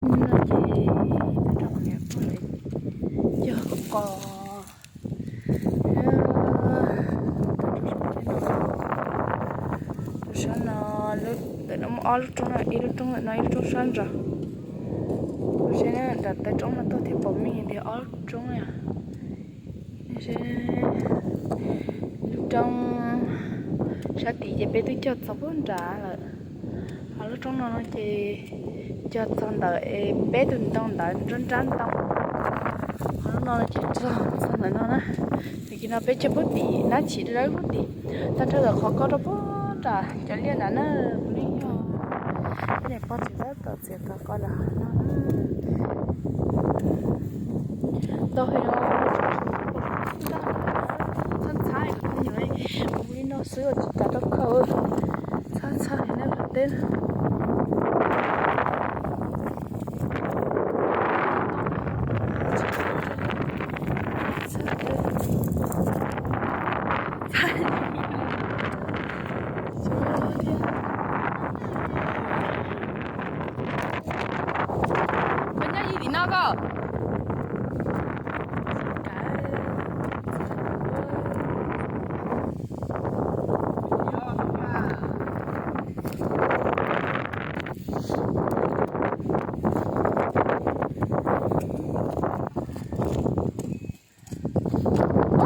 No ces tau rau qhov niam pog lawv cog qos. Tus sab no, ntawm no muaj ob lub roob, ib lub roob ntawm no, ib lub roob sab nraud. Kuv saib nram taw roob no tuaj thiaj pom meej tias ob lub roob. Lub roob sab tid ces peb twb cog txog puag nrad lawm. Ho lub roob no no ces cog txog ntawm es peb tus ntoo ntawd nrab nrab ntoo. Ho lub no no ces txog txog ntawm no na. Tam sim no peb cog puag tim nab chim dawb puag tim, tag nrho ntawm qhov ko rau puag nram cov liaj nrad na. Kuv li yog niam pog txiv tab tom txiav tau ko nrad no. Ntau heev os, txhab txhab kuv li no xwb tsis kam rau khaws, txhab txhab heev nej teb. Koj nyob ib tim no koj.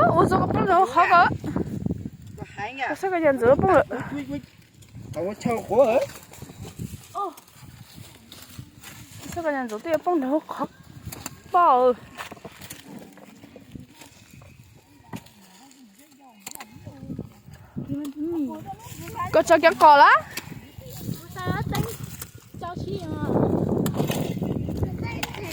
Ua txoj koj poob rau hauv qhov ko. Koj saib koj cov ntxuav poob lawm. Koj saib koj cov ntxuav twb yuav poob rau hauv qhov poj. Koj tso kiag qos lawm.